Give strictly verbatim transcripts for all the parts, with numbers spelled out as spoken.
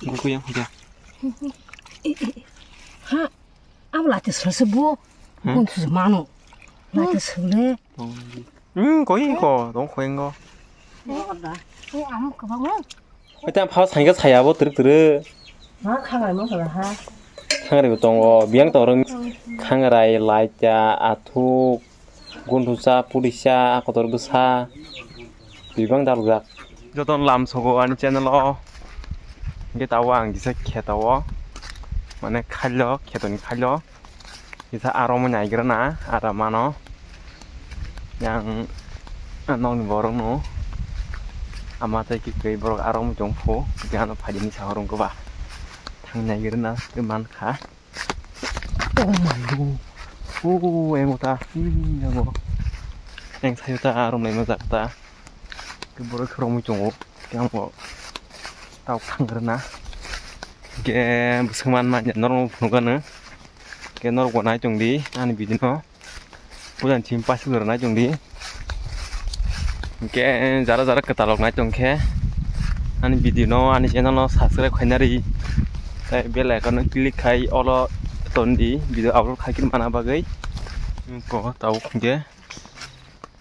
Gukuyang hwnkhe. Ha, abo lati srase bo. Hmm? Kon thusu mano. Lati srale. Hmm, koi ko, tong khoyengo. Ni amo kwbangma. Hoi tang phao saingkha saya bo twrwk twrwk. Ma khangai mo khala ha. Khangrai bo tongo, biyang tongo khangrai, laita, athuk, gundusa, purisa, akotor bwsa, bibang dalwkjak. Jotono lam sogo ani channel o. Hingke tabuk ang kisa kheto o, mane khailo, khetoni khailo. Kisa aro mo naigrana, ara mano. Yang nokni borok no. Ama tei kikwrwi borok aro mo chong phu. Hingke ano phaidi ni sahorong koba. Thang naigrana, tei mankha. Oh my God. Oh, emo ta. Hmm, emo. Eng sayo ta, arom lai ma jak ta. Ke borok khorok mui chongo. Ke amo tau khang rwna. Ke bwswk man man norok phunuk gano. Ke norok bo nai chong di, ani video no. Pujan chim pas rwna chong di. Hingke jara jara kwtal rok nai tong khe ani video no, ani channel no subscribe khaina ri, tei bell icon no click khai olo ton di, video upload khai khe mana bagwi. Ko tabuk hingke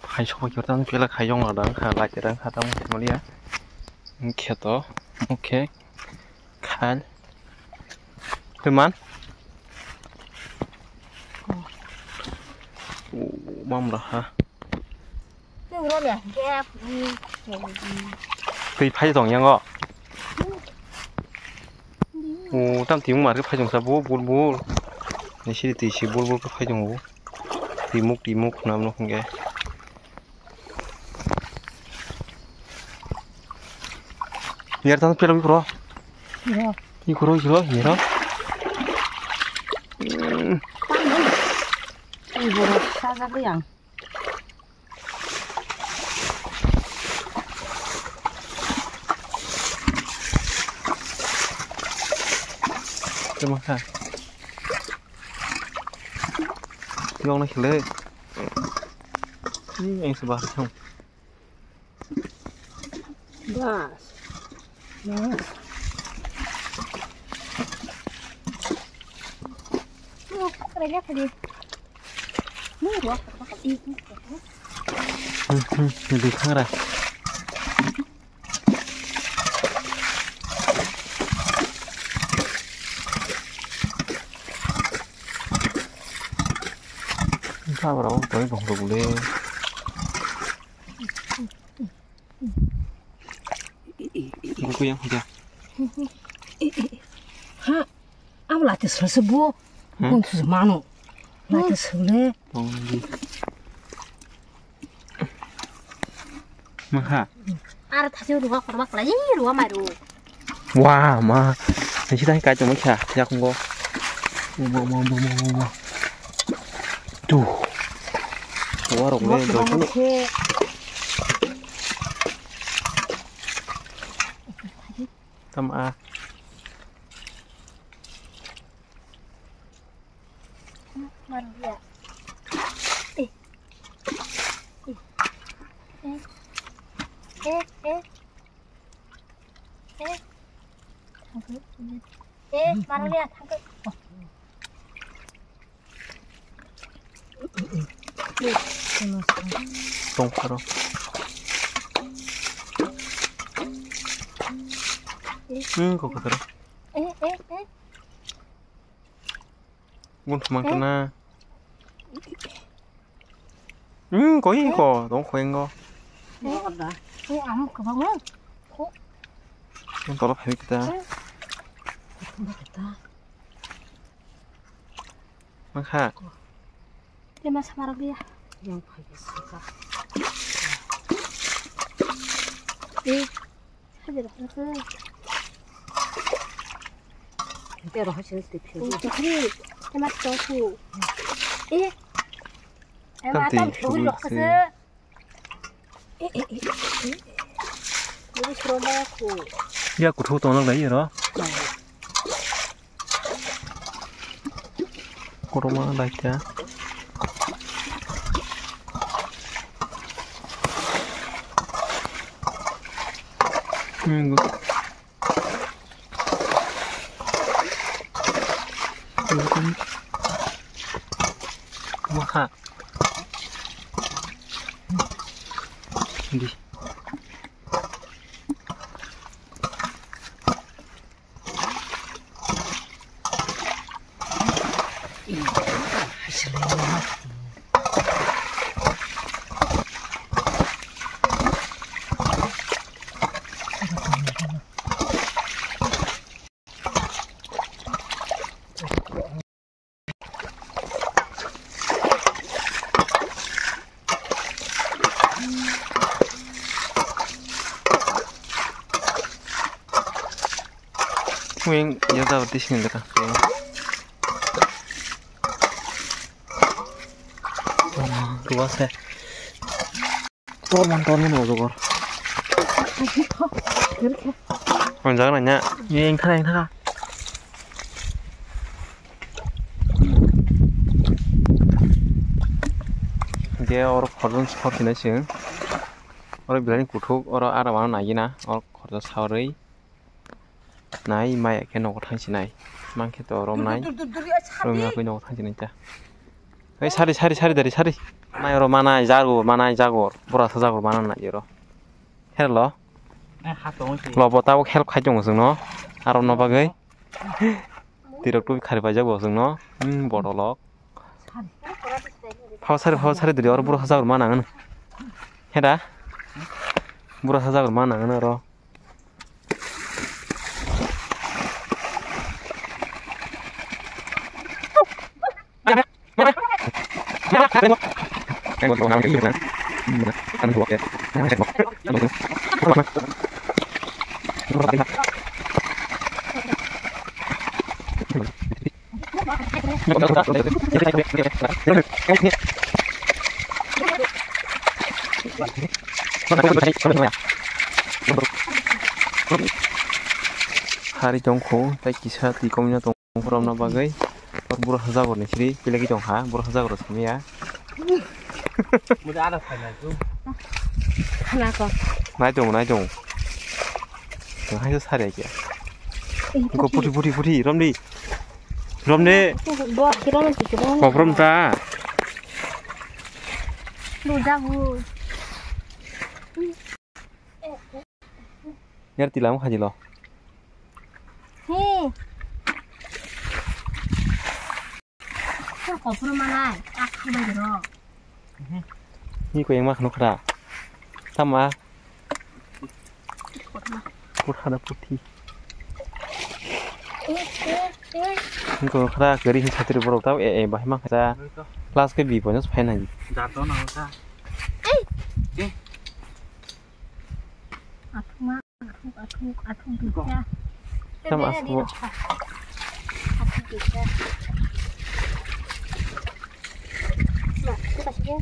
phai sokphaikhe tamo pela khai yong ladang kha, lai ladang kha, tamo himliya. Hingke to, oke. Khan. Teman. Oh, mamra ha. Twi phai tong yango. Oh, tam twi mar phai tong sa bul bul bul. Ni siri twi si bul bul phai tong bu. Twi muk twi muk nam no hingke. Yer tang pelo ikro. Iya. Ikro ikro yero. Hmm. Ini borok sajak yang. Terima kasih. Yang nak le. Ini yang sebelah sini. Bas. Bas. Oh, keren ya tadi. Ini dua. Hmm, hmm, lebih keren. Sabra o toi bong rok le. Gukuyang hwnkhe. Ha, abo lati srase bo. Hmm? Kon thusu mano. Lati srale. Tongdi. Maha. Ar thasi ruwa korma kala, ih, ruwa mairu. Wa, ma. Nisi tang kai tongma kha, yakungo. Uma, uma, uma, uma, uma. Tuh. Warok le, doi kuno. Tam a. Maria. Eh. Eh. Eh, eh. Eh. Eh, Maria, thangkhe. Tongpharo. Hmm, kok kotoro. Eh, eh, eh. Gun thumang tuna. Hmm, koi ko, tong khoengo. Eh, eh, amo kwbangma. Ko. Tong tolo phai kita. Eh. Kita. Makha. Te ma sama rok dia. Yang phai saka. Eh, hajar rok. Te roh sini tip sini. Te ma to ku. Eh. Te ma to ku rok se. Ya kuthuk tong lai ro. Koroma lai ta. Hmm. Maha. Di. Weng, ya jabati sini lekha. Ruwa se. Torman, torman, o jogor. Ang jaga nanya. Ye, yang thara, yang thara. Dia oro khorjong sor hinai se. Oro bilai ni kuthuk, oro ara mano nai na. Oro khorjong sawi. Nai maya khe nogo thangsinai. Mankhe to romnai. Romya khe nogo thangsinai ta. Ei sari, sari, sari dari sari. Nai oro manai jago, manai jago. Bura sa jago manai nai oro. Hello. Lo bo tabuk help khai tongo chwngno. Aro no bagwi. Tirok twi khari paijak bo chwngno. Hmm, bodolok. Phao sari, phao sari diri oro bura sa jago manang. Heda. Bura sa jago manang oro. Hari tongkho, tei kisa twi komino tongkho romna bagwi. Oro bura sa jagor ni siri, pilegi tongkha, bura sa jagor samya. Nai tongo, nai tongo. Nang hai sa sari khe. Ko puthi, puthi, puthi, romdi. Romdi. Bo, kira na kira. Ko rom ta. Bo jago. Yar tilam khaji lo. He. Ko kopro manai, ak khabai ro. Ni ko yang ma khno khra. Tama. Putha na puthi. Ko khra gari hin satri borok tau e, e, bahai ma khra. Last ke bi bonus phai na. Jato na ka. Athuma, athuk, athuk, athuk duita. Tama asbo. Athuk duita. Ma, tu kasih dia.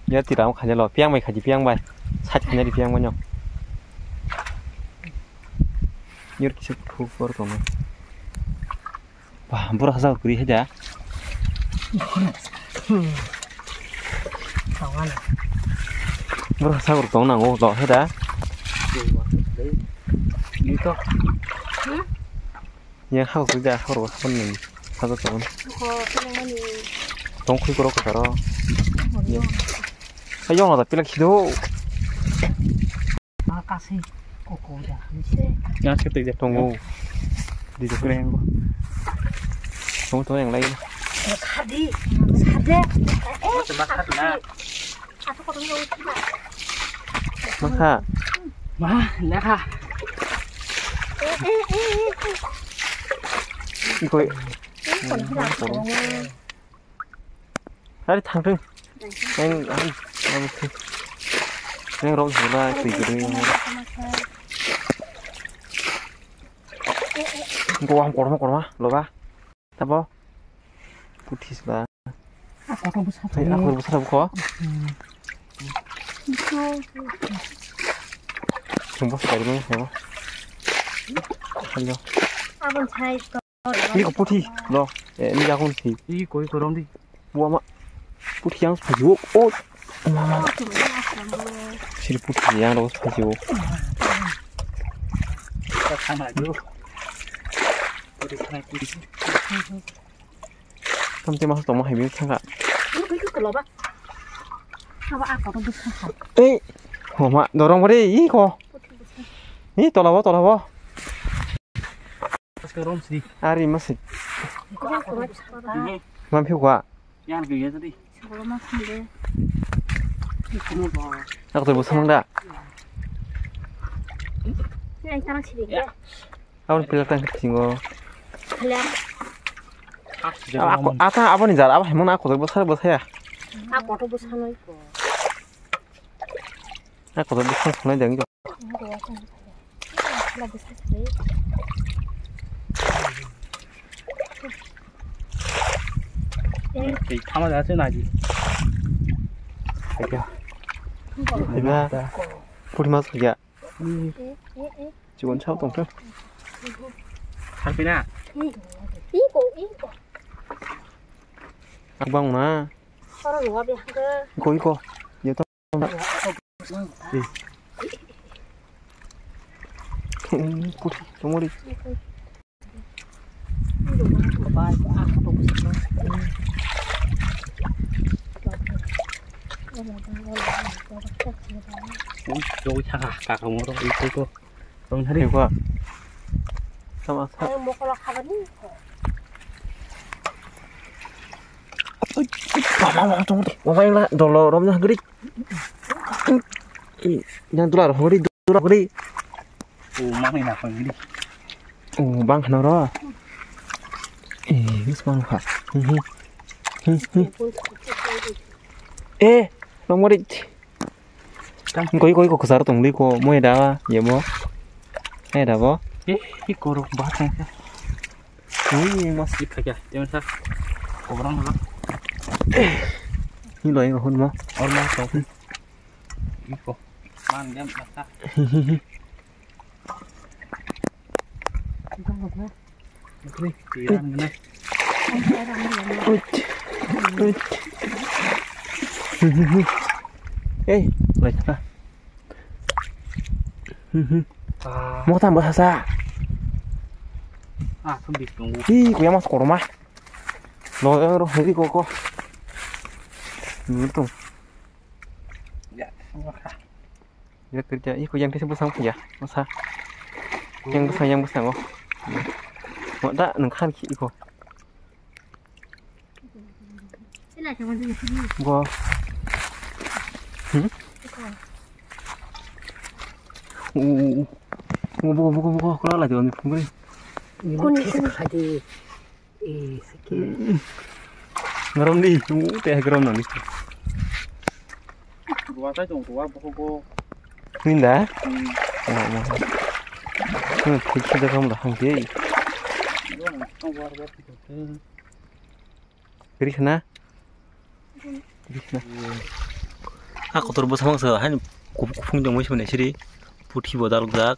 Ya, tidak mau khanya lo, piang bai khaji, piang bai. Sat khanya di piang banyo. Nyur kisa khuk kor tong. Wah, bura sa jago kwrwi hai da. Bura sa jago tong nango lo hai da. Ni to. Ye ha kwrwi da, ha ro ha ni. Ha to tong. Tong khwi koro ka ro. Ye. Ayong da pilak khido. Ah, kasi. Koko da. Ngas ketik de tongo. Di de kurang ko. Tongo tongo yang lain. Khadi. Sade. Eh, khadi. Aku kotong jauh. Maka. Ma, lekha. Koi. Hari thangthung. Neng, neng, neng rok jula twi kwrwi. Gowam korma korma loba. Tabo. Puthis ba. Akhor bwsa bukho. Chumbo sa kari mani sabo. Hello. Abon sai to. Ni ko puthi lo. E, ni jagon si. I koi korom di. Buama. Puthi yang sa yo. Oh. Siri puthi yang ro phaji o. Tamte mas tongma hai bi thangka. Ei, homa dorong bari i ko. I tola bo, tola bo. Ari masih. Mam phiu kwa. Aku tu busang da. Abang pilak tang singo. Aku ata abang ni jar abang hemang aku tu busang busang ya. Aku tu busang nai ko. Aku tu busang nai deng. Tei thama da se naji. Aja. Aja. Puri mas aja. Chikon chao tong khe. Harpina. Iko, iko. Abang na. Iko, iko. Puthi, tongori. Ui, jauh cakap, kakak moro, itu tuh. Tong hari. Iko. Sama, sama. Ayo, mau kalau kapan nih? Mama, mama, tong, mama yang lah, dolo, romnya gede. Yang tular, hori, tular, gede. Oh, mama yang apa gede? Oh, bang, kenapa? Eh, ini semua lupa. Hmm, hmm. Hmm, hmm. Eh, nomor. Koi, koi, ko kusar tong di ko, mo eda, ye mo. Eda bo. Eh, i korok ba tong kha. Ui, mas. Dik kha kya, temen sa. Kobrang lo. Ni lo, ing hun mo. Or ma tong. Iko. Man dem mata. Ei, lai ta. Mo tam bahasa. Ah, thum dik tongo. Ih, kuya mas korma. Lo, eh, ro, hedi koko. Nurung. Ya, ya kerja. Ih, kuyang tisi busang ya, masa. Yang busang, yang busang, oh. Mau tak nengkhan ki iko. Go. Hmm? Uh, uh, uh. Buka, buka, buka. Kau lah, jangan buka. Kuni, kuni. Eh, sakit. Ngarom di, uh, teh ngarom nang di. Dua saja dong, dua buku go. Ninda? Hmm. Oh, oh. Hmm, thik se da kam da hang ke. Dua, dua, dua, dua. Kiri khna? Kiri khna. A kotor bo samang sa, hain kup-, kuphung dong mai sini siri. Puthi bo dalok jak.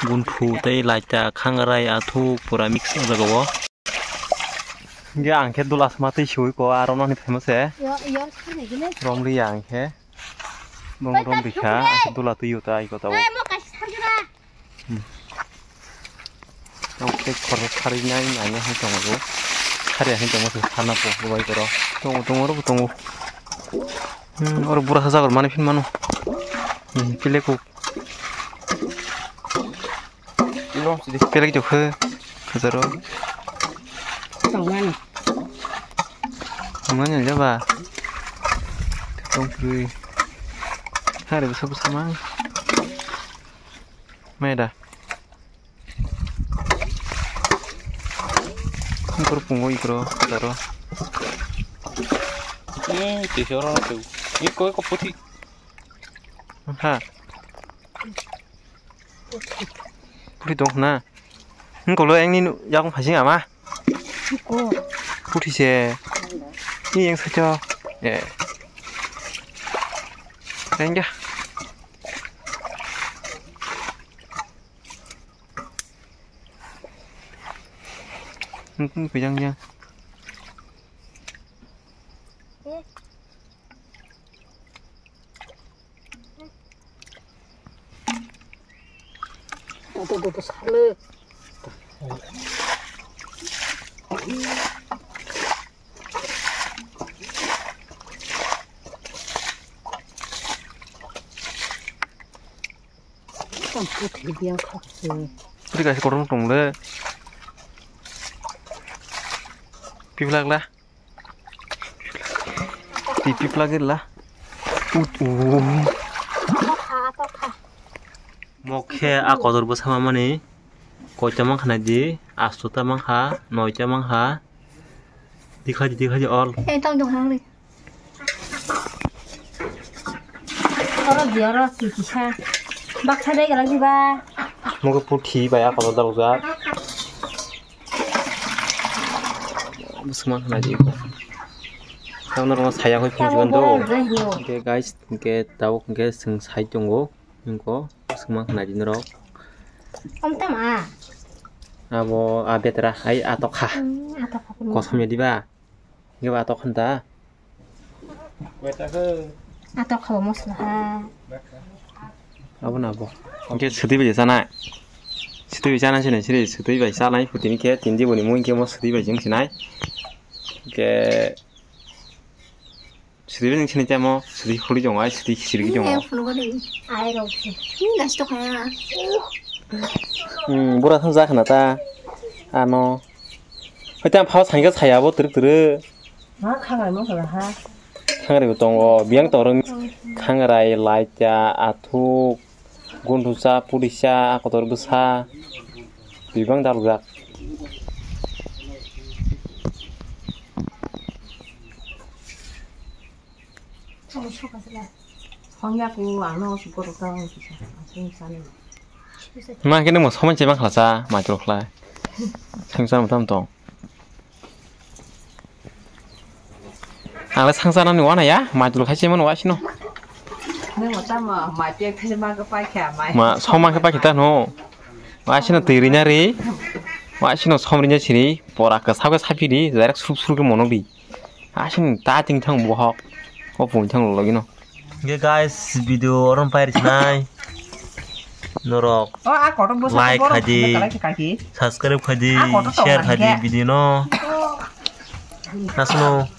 Gunphu tei laita, khangrai, athuk, pura mix o jaga o. Hingke ang khe dula sma twi sui ko, aro noni famous se. Yo, yo, sini gini. Romri ya ang khe. Bong romri kha, ang khe dula twi o ta ai ko ta o. Eh, mo kaisa sarjura. Hmm. Tei khorok kharwi nai nai nai hai tongo bo. Kharya hai tongo se sana po bo bai koro. Tongo, tongo, oro bo tongo. Hmm, oro bura sa jagor mani phin mano. Hmm, pile ko. Pelek jokhe khajaro. Tongmani. Tongmani jaba. Tongpri. Hari bwsa bwsa mang. Maida. Ikor pungo ikro khajaro. Hmm, tisoro tu. Iko iko puthi. Ha. Puthi tong na. Hingkolo engni yakung phasing ama. Puthi se. Ni yang sacho. Eh. Engga. Hingkung pejang ya. Tiri kaisa kotorma tong le. Piplak la. Twi piplak la. Ut u. Mokhe a kotor bwsa mamani. Koita mankha nai di. Asto ta mankha. Noita mankha. Dikha di, dikha di all. Ei, tong tong hang ri. Oro di, oro si kisa. Baksa dai galang di ba. Mugo puthi bai ako dalga. Bwswk mankha nai di ko. Tamo norok saya hoi phung jiban do. Hingke guys, hingke tabuk hingke chwng sai tongo. Hingko bwswk mankha nai di norok. Om tam a. Abo a betra hai atokha. Hmm, atokha. Kosom ya di ba. Hingke ba atok khan ta. Atok kha bo mosla ha. Abo na bo. Hingke swtwi bai chanai. Swtwi bai chanai sini siri swtwi bai chanai putini khe tindi boni mui hingke mo swtwi bai jeng sinai. Hingke swtwi bai jeng sini tamo swtwi khuli jong ai swtwi siri jong. Ai rok. Ni gas to kaya. Hmm, bura thang jak na ta. Ano. Hoi tam phao sangka saya bo twrwk twrwk. Ma khangai mo khala ha. Khangrai bo tongo, biyang tongo. Khangrai, laita, athuk, gundusa, purisa, akotor bwsa, bibang dalujak. Hongya ku ang no suko rok ta ang kisa. Ma kene mo somai chema khala cha, ma tro khlai. Sangsa mo tam tong. Ang le sangsa nani wana ya, ma tro khai chema no wasino. Nang mo tam ma pek khai ma ga pa kha mai. Ma somai kha pa kita no. Wasino twi rina ri. Wasino som rina siri, pora ka sa ka sa piri, direct sup sup ke mono bi. Asing ta ting thang bohok. O pung thang logino. Ge guys, video orom pair sinai. Norok. O a kotor bwsa like khadi, subscribe khadi, share khadi video no. Nasno.